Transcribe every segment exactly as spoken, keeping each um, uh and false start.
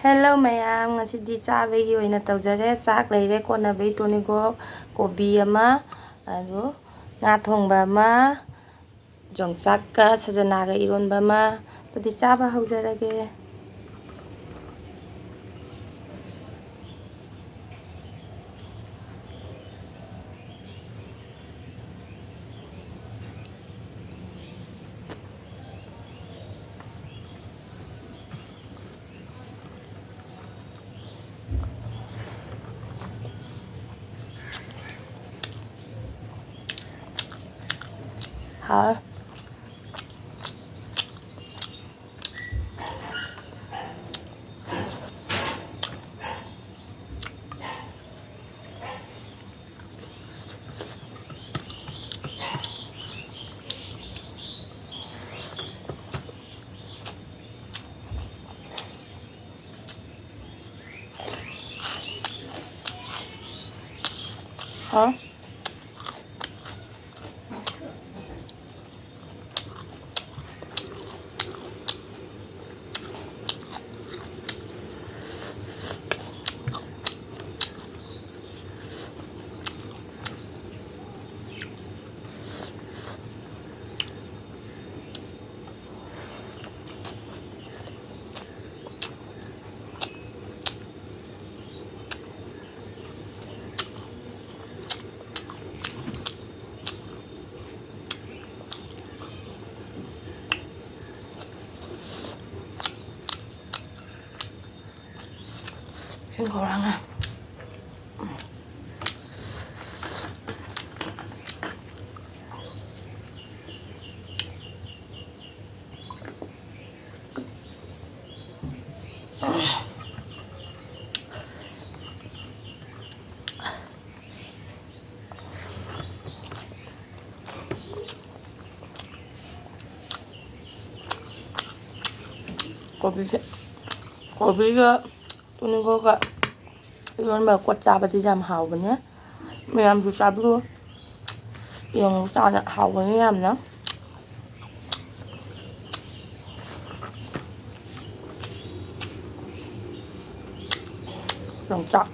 Hello ꯃꯌꯥꯝ, ꯉꯁꯤꯗꯤ ꯆꯥꯕꯒꯤ ꯑꯣꯏꯅ ꯇꯧꯖꯔꯦ꯫ ꯆꯥꯛ ꯂꯩꯔꯦ ꯀꯣꯟꯅꯕꯩ ꯇꯣꯅꯤꯒꯣꯛ, ꯀꯣꯕꯤ ꯑꯃ, ꯑꯗꯨ ꯉꯥ ꯊꯣꯡꯕ ꯑꯃ, ꯌꯣꯡꯆꯥꯛꯀ ꯁꯖꯅꯥꯒ ꯏꯔꯣꯟꯕ ꯑꯃ꯫ ꯑꯗꯨꯗꯤ ꯆꯥꯕ ꯍꯧꯖꯔꯒꯦ꯫ ꯍꯥꯎ꯫ ꯍꯥꯎ꯫ ꯏꯁꯤꯡ ꯈꯧꯔꯥꯡꯉꯦ꯫ ꯀꯣꯕꯤꯁꯦ, ꯀꯣꯕꯤꯒ ꯇꯨꯅꯤꯡꯈꯣꯛꯀ ꯏꯔꯣꯟꯕ ꯀꯣꯠ ꯆꯥꯕꯗꯤ ꯌꯥꯝ ꯍꯥꯎꯕꯅꯦ꯫ ꯃꯌꯥꯝꯁꯨ ꯆꯥꯕꯤꯌꯨ꯫ ꯌꯦꯡꯉꯨ ꯆꯥꯗ ꯍꯥꯎꯕꯅꯤ ꯌꯥꯝꯅ꯫ ꯌꯣꯡꯆꯥꯛ꯫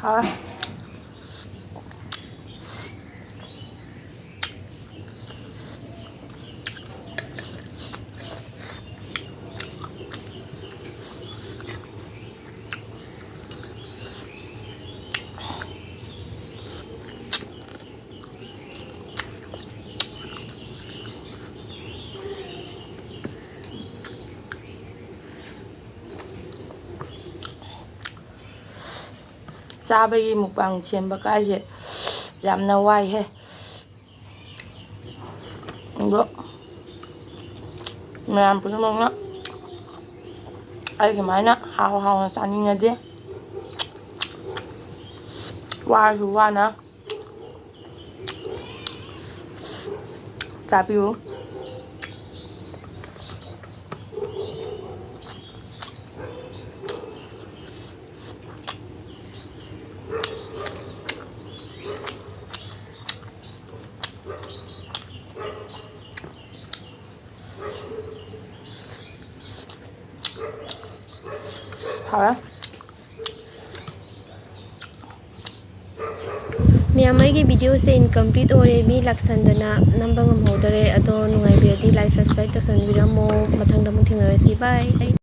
ꯍꯥꯎꯋꯦ꯫ ꯆꯥꯕꯒꯤ ꯃꯨꯛꯕꯥꯡ ꯁꯦꯝꯕ ꯀꯥꯏꯁꯦ ꯌꯥꯝꯅ ꯋꯥꯏꯍꯦ꯫ ꯑꯗꯣ ꯃꯌꯥꯝ ꯄꯨꯝꯅꯃꯛꯅ ꯑꯩ ꯁꯨꯃꯥꯏꯅ ꯍꯥꯎ ꯍꯥꯎꯅ ꯆꯥꯅꯤꯡꯉꯗꯤ ꯋꯥꯔꯁꯨ ꯋꯥꯅ ꯆꯥꯕꯤꯌꯨ꯫ ꯍꯥꯎꯔꯦ꯫ ꯃꯌꯥꯝ, ꯑꯩꯒꯤ videoꯁꯦ incomplete ꯑꯣꯏꯔꯦ, ꯃꯤ ꯂꯥꯛꯁꯟꯗꯅ ꯅꯝꯕ ꯉꯝꯍꯧꯗꯔꯦ꯫ ꯑꯗꯣ ꯅꯨꯡꯉꯥꯏꯕꯤꯔꯗꯤ like, subscribe ꯇꯧꯁꯟꯕꯤꯔꯝꯃꯣ꯫ ꯃꯊꯪꯗ ꯑꯃꯨꯛ ꯊꯦꯡꯅꯔꯁꯤ꯫ Bye꯫